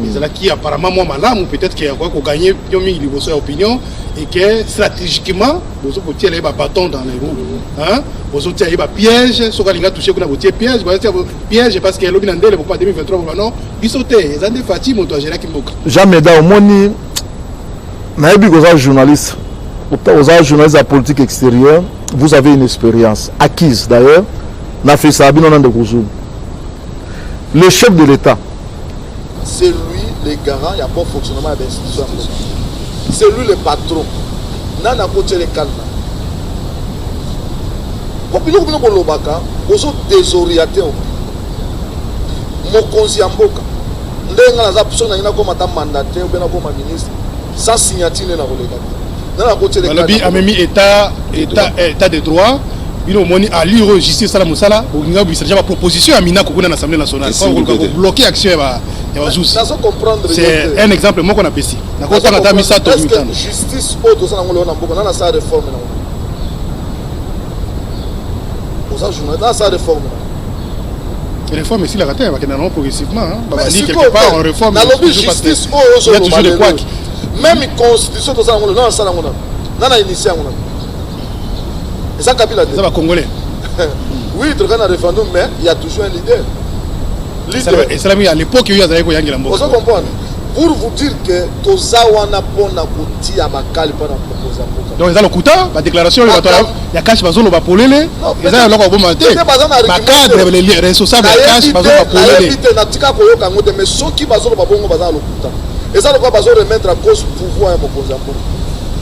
Speaker 1: ezalaki apparemment mwa malamu, peut-être ke akoki koganye yo mingi liboso ya opinion, et que stratégiquement bozo kotiela ye babâton dans les roues, hein? Bozotia ye bapiège. Soki alingi atouche kuna, botie piège, botia piège, parce que elobi na ndele bokopa 2023 boba non, biso te, eza nde Fatshi moto agéraki mboka.
Speaker 2: Jean Meda, omoni, nayebi koza journaliste, oza journaliste ya politique extérieure, vous avez une expérience acquise. D'ailleurs, nafesaka bino na ndeko Zulu. Le chef de l'État,
Speaker 4: c'est lui le garant ya bon fonctionnement ya bainstitution ya mboka, c'est lui le patron. Nani akotiela calme? Po biloko bino bolobaka, bozo désorienté opinion. Mokonzi ya mboka, ndenge nga naza, soki nangi nakoma ata mandataire ou bien nakoma ministre sans signature, nde nakoleka te, nde nakotiela.
Speaker 1: Balobi amemi état de droit. Bino omoni allure oyo justice esala mosala, bolinga bobimisa déjà baproposition ya Minaku kuna na Assemblée nationale.
Speaker 3: Esimbi te te.
Speaker 1: Kobloquer action ya bazuzi.
Speaker 4: Nazo comprendre yo
Speaker 1: C'est
Speaker 4: te.
Speaker 1: un exemple moko napesi, nakotanga ata misato,
Speaker 4: Est-ce que
Speaker 1: mitano.
Speaker 4: justice oyo toza nango lelo na mboka, nana asala réforme nango? Oza journaliste, nana asala réforme nango?
Speaker 1: Réforme esilaka te, bakenda nango progressivement, hein.
Speaker 4: Mais
Speaker 1: Babandi
Speaker 4: sikoyo
Speaker 1: quelque part
Speaker 4: te,
Speaker 1: en réforme
Speaker 4: nalobi
Speaker 1: toujours parce que
Speaker 4: justice oyo
Speaker 1: il y a toujours
Speaker 4: ozoloba
Speaker 1: des
Speaker 4: lelo,
Speaker 1: couacs.
Speaker 4: Même constitution toza nango lelo, nana asala yango? Nano nana initie yango? Nano eza Kabila te.
Speaker 1: Eza bacongolais.
Speaker 4: Oui, toka na référendum, mais il y a toujours un leader, leader.
Speaker 1: Esalami à l'époque oyo azalaki koyangela mboka.
Speaker 4: Ozo comprendre? Pour vous dire que toza wana mpona kotia bakali mpona mokonzi ya mboka.
Speaker 1: Donc eza lokuta, badéclaration oyo bato ya CACH bazoloba polele,
Speaker 4: Non,
Speaker 1: eza eloko koboma te.
Speaker 4: peut-être baza na argument
Speaker 1: Bacadre
Speaker 4: te.
Speaker 1: les responsable ya CACH
Speaker 4: Nayebi
Speaker 1: bazoloba
Speaker 4: te, nayebi
Speaker 1: polele.
Speaker 4: te, natika koyoka yango te. Mais soki bazoloba bongo, baza na lokuta. Eza lokola bazoremettre à cause pouvoir ya mokonzi ya mboka.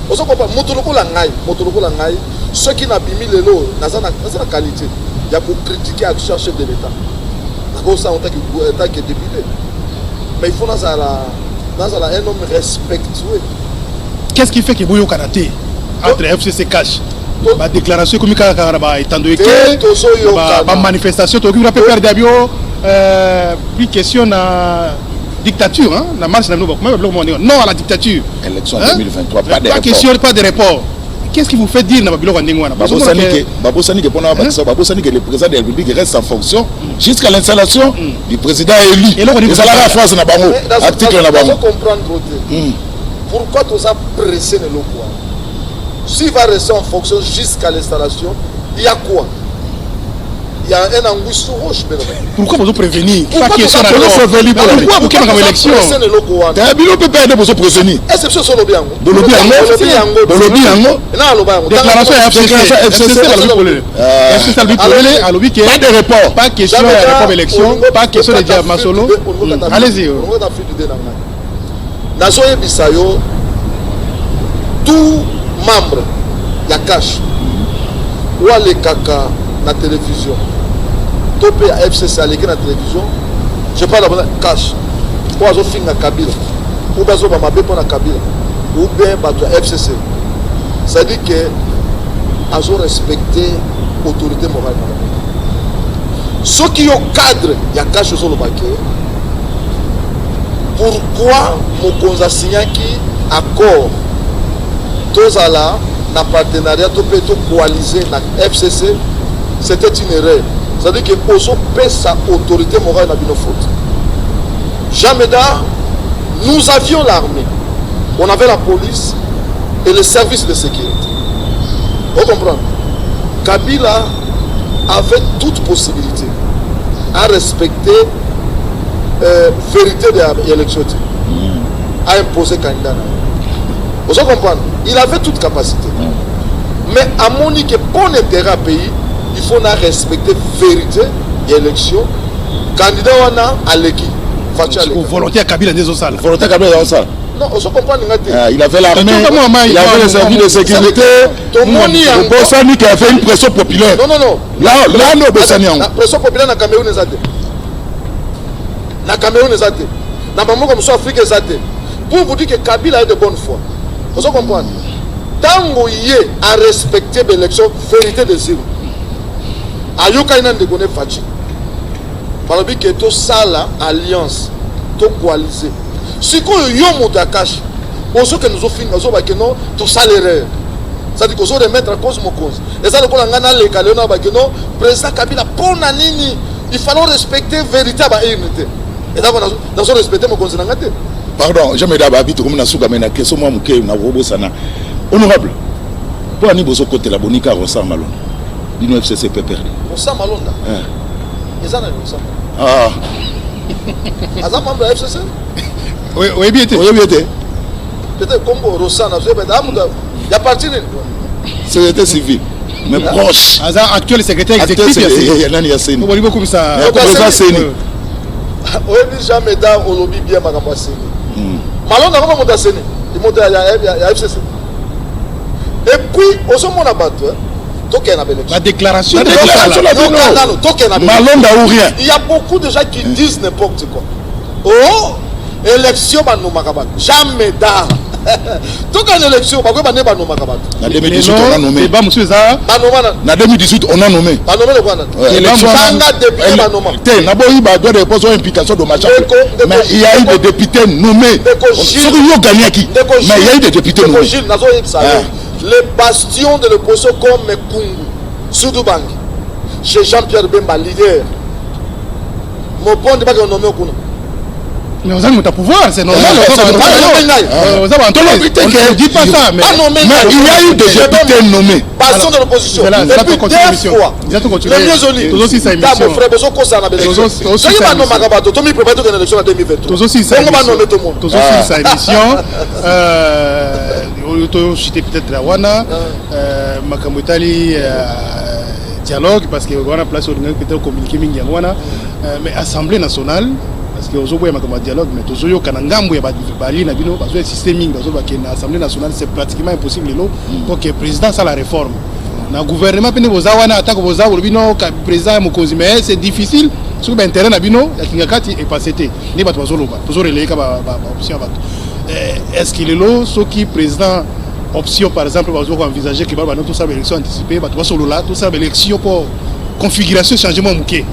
Speaker 4: Ozo comprendre? Moto lokola ngai, soki nabimi lelo, naza na qualité ya kocritiquer action ya chef de l'État, nakosala en tant que député, mais il faut nazala un homme respectueux.
Speaker 1: Qu'est-ce qui fait que boyokana te entre FCC, CACH? Badéclaration ekomi kaka kaka na baetando
Speaker 4: Te,
Speaker 1: eke
Speaker 4: tozoyokana.
Speaker 1: Bamanifestation tokoki kuna mpe perdre bio, plus question na dictature, hein, na marche na bino bakoma biloko moko ndenge non à la dictature.
Speaker 3: Élection
Speaker 1: Hein?
Speaker 3: 2023, pas de
Speaker 1: Pas
Speaker 3: report.
Speaker 1: question, pas de report. Qu'est-ce qui vous fait dire na babiloko ya ndenge wana?
Speaker 3: Babosani ke, babosani ke mpona bakisa, babosani ke le président de la République reste en fonction jusqu'à l'installation du président élu.
Speaker 1: Eloko nini?
Speaker 3: Ezalaka phrase na bango,
Speaker 4: Mais
Speaker 3: article na
Speaker 4: nazo
Speaker 3: bango.
Speaker 4: comprendre te pourquoi toza pressé na eloko wana. S'il va rester en fonction jusqu'à l'installation, il y a quoi? Il y a un anguille sous roche, mais
Speaker 1: Pourquoi bozo prévenir?
Speaker 4: Pourquoi
Speaker 1: Pas question na
Speaker 3: toza prévenir pour la
Speaker 1: Pourquoi bokemaka élection?
Speaker 4: Pressé na eloko wana?
Speaker 3: Te, bino mpe perde, bozo prévenir.
Speaker 4: Exception so olobi yango.
Speaker 3: Bolobi yango.
Speaker 4: Olobi yango.
Speaker 3: Bolobi yango.
Speaker 4: Na aloba yango.
Speaker 1: Déclaration ya FCC.
Speaker 3: Déclaration FCC.
Speaker 1: FCC alobi polele, FCC alobi polele, alobi ke
Speaker 3: Pas de report.
Speaker 1: Pas question ya report élection, pas question de dia masolo. Allez-y.
Speaker 4: Olingota fluide na ngai, nazoyebisa yo, tout membre ya CACH oyo alekaka na télévision to mpe ya FCC aleki na télévision, je parle d'abord CACH, oyo azofinga Kabila ou bazoba mabe mpo na Kabila ou bien bato ya FCC, c'est-à-dire que azorespecte autorité morale na bango. Soki yo cadre ya CACH ozoloba ke pourquoi mokonzi asignaki accord, tozala na partenariat to mpe tocoaliser na FCC, c'était une erreur, c'est-à-dire que ozopesa autorité morale na bino faute. Jean Médard, nous avions l'armée, on avait la police et les services de sécurité. Vous comprenez? Kabila avait toute possibilité à respecter vérité de l'élection, à imposer candidat. Vous comprenez? Il avait toute capacité. Mais amoni que pour intérêt pays, il faut na respecter vérité de l'élection. Candidat wana aleki. Fatshi aleki.
Speaker 1: Volonté ya Kabila nde ezosala.
Speaker 3: Volonté Kabila ezosala.
Speaker 4: Non, ozo comprendre nga te.
Speaker 3: Ah, il avait l'armée, il avait les services de sécurité.
Speaker 4: Tomoni yango.
Speaker 3: Obosani qui avait une pression populaire.
Speaker 4: Non, non, non.
Speaker 3: Là, là, nous obosani yango.
Speaker 4: La pression populaire na Cameroun eza te. Na Cameroun eza te. Na bamboka mosusu Afrique eza te. Pour vous dire que Kabila est de bonne foi. Ozo comprendre? Ntango ye arespecte baélection, vérité des urnes, ayokani na ndeko ne Fatshi, balobi ke tosala alliance, tocoaliser. Sikoyo yo moto ya CACH ozokende, ozofinga, ozobake non, tosala erreur, c'est-à-dire kozo remettre en cause mokonzi. Eza lokola ngai naleka lelo na bake non, président Kabila, mpo na nini il fallait respecter vérité ya baurne te? Eza ko nazo respecter mokonzi na ngai te.
Speaker 3: Pardon, jamais da babi tokomi na suka, mais na question mwa moke nakobosana. Honorable, mpo ani bozokotela bonika Ronsard Malonda, bino FCC PPRD?
Speaker 4: Ronsard Malonda eza na Ronsard
Speaker 3: Ah.
Speaker 4: Aza membre ya FCC?
Speaker 1: Oyebi ete?
Speaker 3: Oyebi ete?
Speaker 4: Peut-être kombo Ronsard nazoyeba ete amuta ya parti nini.
Speaker 3: Société civile, mais proche.
Speaker 1: Aza actuel secrétaire exécutif
Speaker 3: ya nani? Ya CENI.
Speaker 1: Bolingi bokumisa.
Speaker 3: Président CENI.
Speaker 4: Oyebi, Jean Médard, olobi bien makambo ya CENI. Malonda koma moto ya CENI, moto ya FCC. Et puis ozomona bato Tokende na baélection.
Speaker 1: Badéclaration.
Speaker 3: Badéclaration na bino.
Speaker 4: Yoka nano, tokende na baélection.
Speaker 3: Malonda ou rien.
Speaker 4: Il y a beaucoup de gens qui disent n'importe quoi. Oh, élection banomaka bato. Jamais d'art. Tokende élection, bakoyeba nde banomaka bato.
Speaker 3: Na 2018, on a nommé.
Speaker 1: Débat mosusu eza.
Speaker 4: Banoma na
Speaker 3: Na 2018, on a nommé.
Speaker 4: Banome lokwa nani?
Speaker 3: Ouais, élection.
Speaker 4: Tanga député banoma.
Speaker 3: Te, naboyi ba droit de réponse ou implication de machin.
Speaker 4: Ndeko-
Speaker 3: Mais il y a eu des députés nommés.
Speaker 4: Ndeko Gilles-
Speaker 3: Soki yo gagnaki.
Speaker 4: Ndeko
Speaker 3: Mais il y a eu des députés
Speaker 4: Ndeko
Speaker 3: nommés.
Speaker 4: Gilles, nazoyebisa yo. Les bastions de l'opposition comme Kungu, Sudubangi, chez Jean-Pierre Bemba, leader. Moponde baki nommé kuna.
Speaker 1: Mais oza moto ya pouvoir, c'est normal.
Speaker 3: Ah,
Speaker 1: Oza
Speaker 3: c'est
Speaker 1: bato-
Speaker 3: normal.
Speaker 4: Banommé ngai.
Speaker 1: Oza bato-
Speaker 3: Tolobi te
Speaker 1: On
Speaker 3: ke-
Speaker 1: ne dit pas ça, mais
Speaker 4: Banommé
Speaker 3: Mais il y a eu des députés nommés.
Speaker 4: Bastion de l'opposition.
Speaker 1: Voilà,
Speaker 4: Et
Speaker 1: ça
Speaker 4: puis
Speaker 1: peut continuer
Speaker 4: deux
Speaker 1: l'émission.
Speaker 4: fois.
Speaker 1: Ça peut continuer.
Speaker 4: Le mieux oli.
Speaker 1: Tozosilisa
Speaker 4: Ta
Speaker 1: émission.
Speaker 4: mon frère, bozokosana na baélection.
Speaker 1: Tozosilisa
Speaker 4: Soki banomaka bato, tomi préparé tokende élection na 2023.
Speaker 1: Tozosilisa
Speaker 4: Bongo
Speaker 1: émission.
Speaker 4: banome tout le monde.
Speaker 1: Tozosilisa émission. Oyo tochite peut-être na wana makambo etali dialogue, parce que wana place olingaki peut-être communiquer mingi yango wana. Mais Assemblée nationale, parce que ozoboya makambo ya dialogue, mais tozoyoka na ngambo ya bali na bino, bazo insiste mingi, bazobakende na Assemblée nationale, c'est pratiquement impossible lelo pour que président asala réforme na gouvernement. Mpe nde boza wana, atako boza bolobi no président ya mokonzi, mais c'est difficile soki baintérêt na bino ya kinga kati epasse te. Nde bato bazoloba, tozoreleyeka baoption ya bato. Est ce que lelo soki président option, par exemple, bazo envisager ke bano tosala baélection anticipée, bato basolola, tosala baélection mpo configuration changement moke,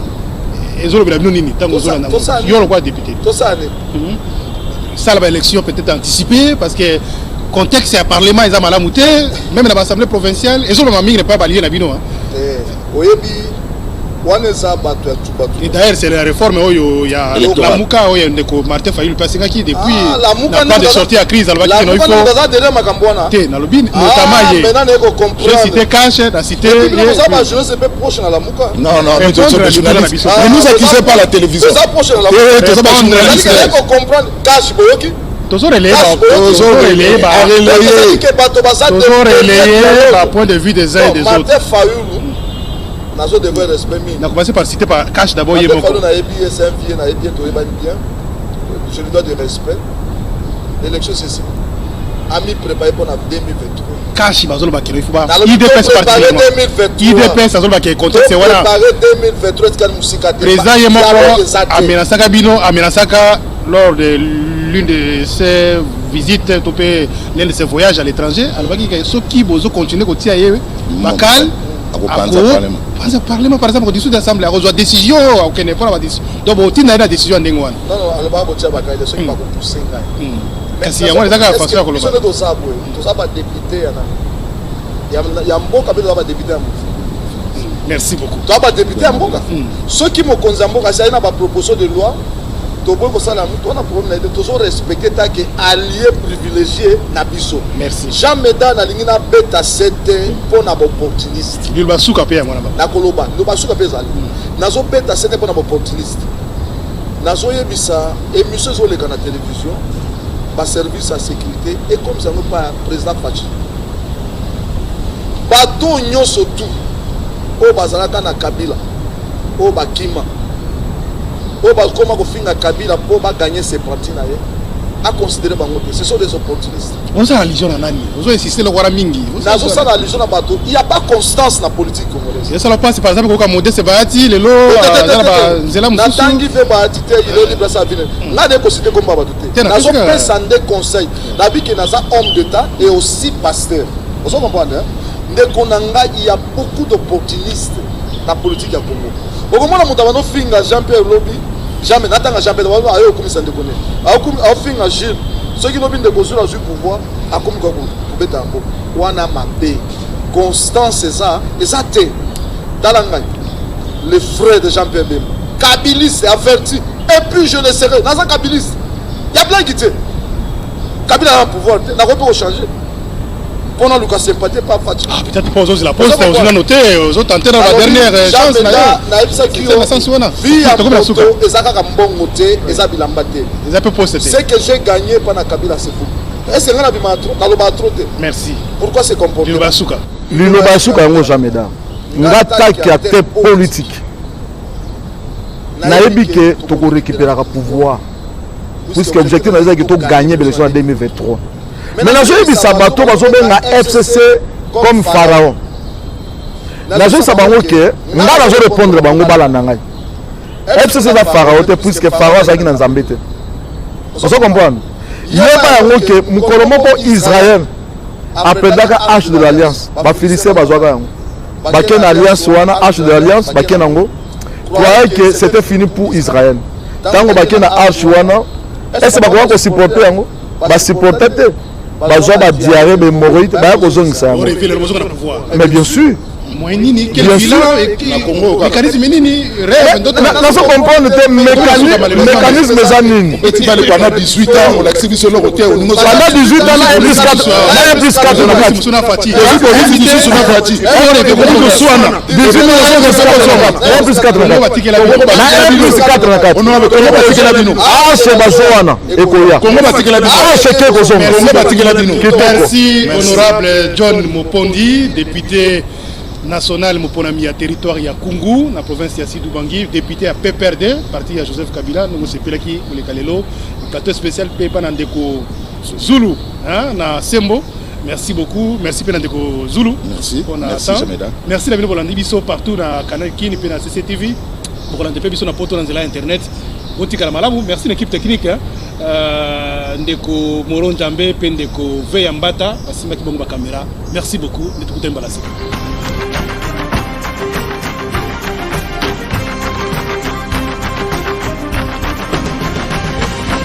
Speaker 1: ezolobela bino nini ntango ozolanda yo lokola député?
Speaker 4: Tosala nini?
Speaker 1: Sala baélection peut-être anticipée, parce que contexte ya parlement eza malamu te, même na baassemblée provinciale ezolobama mingi na balie na bino.
Speaker 4: Oyebi, wana eza bato ya bato.
Speaker 1: Et d'ailleurs, c'est la réforme oyo ya Lamuka, oyo ndeko Martin Fayulu mpe asengaki depuis na plan de sortie ya crise. Alobaki
Speaker 4: que il faut aza derrière makambo wana.
Speaker 1: Te, nalobi notamment ye.
Speaker 4: Maintenant naye kocomprendre.
Speaker 1: Je cité Cash na cité.
Speaker 4: Oza bajournaliste mpe proche na Lamuka.
Speaker 3: Non, non, nous sommes des journalistes. Ne nous accusez pas, la télévision.
Speaker 4: Oza proche na Lamuka.
Speaker 3: Toza bajournaliste.
Speaker 4: Naye kocomprendre Cash, boyoki.
Speaker 1: Tozorelayer
Speaker 4: Bato baza
Speaker 1: tozorelayer ba point de vue des uns et des autres.
Speaker 4: Martin Fayulu, nazo devoir respect mingi.
Speaker 1: Na commencer par citer par Cash d'abord, ye moko.
Speaker 4: Fayulu, nayebi ye, c'est un vieux, nayebi ye, toyebani bien, je lui dois du respect. L'élection, c'est ça, ami préparé pour 2023.
Speaker 1: Cash bazoloba keno il faut ba UDPS, particulièrement UDPS, azoloba ke contexte wana
Speaker 4: préparé 2023 etikali mosika te.
Speaker 1: Président ye moko amenasaka bino, amenasaka lors de l'une de ses visites to mpe l'un de ses voyages à l'étranger, alobaki ke soki bozocontinue kotia ye bakal,
Speaker 3: akopanza parlement.
Speaker 1: Panza parlement, par exemple, kodissoudre assemblée, akozwa décision, akokende mpona badécision. Donc botinda ye na décision ya ndenge wana.
Speaker 4: Non, non, alobaka botia bakal te soki bakopuse ngai.
Speaker 1: Kasi yango wana eza kaka façon ya koloba.
Speaker 4: Biso nde toza boye, toza badéputé ya mboka mpe toza badéputé ya motu.
Speaker 1: Merci beaucoup.
Speaker 4: Toza badéputé ya mboka. Soki mokonzi ya mboka asi aye na baproposition de loi, toboyi kosala yango, toza na problème na ye te. Tozorespecte take allié privilégié na biso.
Speaker 1: Merci.
Speaker 4: Jean Meda, nalingi nabeta sete mpo na baopportuniste.
Speaker 1: Liloba suka mpe yango na bango.
Speaker 4: Nakoloba liloba suka mpe ezali, nazobeta sete mpo na baopportuniste. Nazoyebisa, émission ezoleka na télévision, baservice ya sécurité ekomisa yango mpa président Fatshi. Bato nyonso tu oyo bazalaka na Kabila, oyo bakima, oyo bakoma kofinga Kabila mpo baganye sympathie na ye, aconsidéré bango te, ce sont des opportunistes.
Speaker 1: Ozosala allusion na nani? Ozoinsiste eloko wana mingi.
Speaker 4: Nazosala allusion na bato, il y a pas constance na politique congolaise.
Speaker 1: Ezosala mpasi, par exemple, koyoka Modeste Bayati lelo aza na banzela mosusu.
Speaker 4: Natangi mpe Bayati te, il est libre, asa vine. Nga nde kosite komba bato te, nazopesa nde conseil. Nabiki naza homme d'état et aussi pasteur, ozo comprendre ndeko na ngai. Il y a beaucoup d'opportunistes na politique ya Congo. Okomona moto abanda ofinga Jean Pierre lobi, jamais natanga Jean Pierre aye okumisa ndeko ne aofinga Gilles. Soki lobi ndeko Zulu azwi pouvoir, akomi kaka kobeta yango wana mabe. Constance eza te. Tala ngai, le frère de Jean Pierre Bemba, kabiliste averti, et puis je le serai. Naza kabiliste ya blague te. Kabila na pouvoir te, nakoki mpe kochange mpona luka sympathie pa Fatshi.
Speaker 1: Ah, peut-être mpo ozozela poste, ozwi nano te, ozotante na ba dernière chance na yo.
Speaker 4: Nayebisaki yo, vie ya moto eza kaka mbongo te, eza bilamba te.
Speaker 1: Eza mpe poste te.
Speaker 4: Ce que j'ai gagné mpa na Kabila, c'est fou. Est ce que ngai nabima trop, naloba trop te?
Speaker 1: Merci.
Speaker 4: Pourquoi se comporter?
Speaker 1: Liloba suka.
Speaker 2: Liloba suka yango, jamais da nga taki acteur politique, nayebi ke tokorécupéraka pouvoir, puisque objectif na ezalaki toganye baélection ya 2023. Mais nazoyebisa bato bazobenga FCC comme pharaon. Nazoyebisa bango ke nga nazo répondre bango, balanda ngai. FCC eza pharaon te, puisque pharaon azalaki na Nzambe te. Ozo comprendre? Yeba yango ke mokolo moko Israel aperdaka arche de l'alliance, baphilistins bazwaka yango, bake na alliance wana, arche de l'alliance, bake nango, croyait que c'était fini pour Israël. Ntango bake na arche wana, ese bakoka kosupporte yango? Basupporte te, bazwa badiarrhée, bahémorroïdes, baya kozongisa yango. Mais bien sûr.
Speaker 1: Moyen nini? Quel
Speaker 2: Bien
Speaker 1: bilan?
Speaker 2: Sûr.
Speaker 3: Na Congo, kaka.
Speaker 1: Mécanisme nini? Rêve ndoto?
Speaker 2: Nazo comprendre te mécanisme eza nini.
Speaker 3: Obeti bale pendant 18 ans, olakisi biso eloko te, olingi
Speaker 2: Pendant 18 ans, na 1 plus 4, na 1 plus 4 na kati.
Speaker 1: Mosusu na Fati.
Speaker 3: Lisusu na Fati koswana.
Speaker 2: 18 1 plus 4 na kati, na 1 plus 4 na kati.
Speaker 3: Honorable, Congo batikela bino.
Speaker 2: Arche bazo wana ekoya.
Speaker 3: Congo batikela bino.
Speaker 2: Arche ke kozonga.
Speaker 3: Congo batikela bino.
Speaker 2: Kitoko.
Speaker 1: Merci, honorable John Mopondi, député national moponami ya territoire ya Kungu na province ya Sud-Ubangi, député ya PPRD, parti ya Joseph Kabila. Ndongo sepelaki koleka lelo plateau spécial mpe pa na ndeko Zulu, hein, na Sembo. Merci beaucoup, merci mpe na ndeko Zulu.
Speaker 3: Merci.
Speaker 1: Mpona
Speaker 3: Merci,
Speaker 1: temps.
Speaker 3: Jameda.
Speaker 1: Merci na bino bolandi biso partout na Canal Kini mpe na CCTV, bokolanda mpe biso na poto na nzela ya internet. Botikala malamu. Merci na équipe technique, hein. Ndeko Moro Njambe mpe ndeko V ya Mbata basimbaki bongo bacaméra. Merci beaucoup, nde tokutani mbala sika.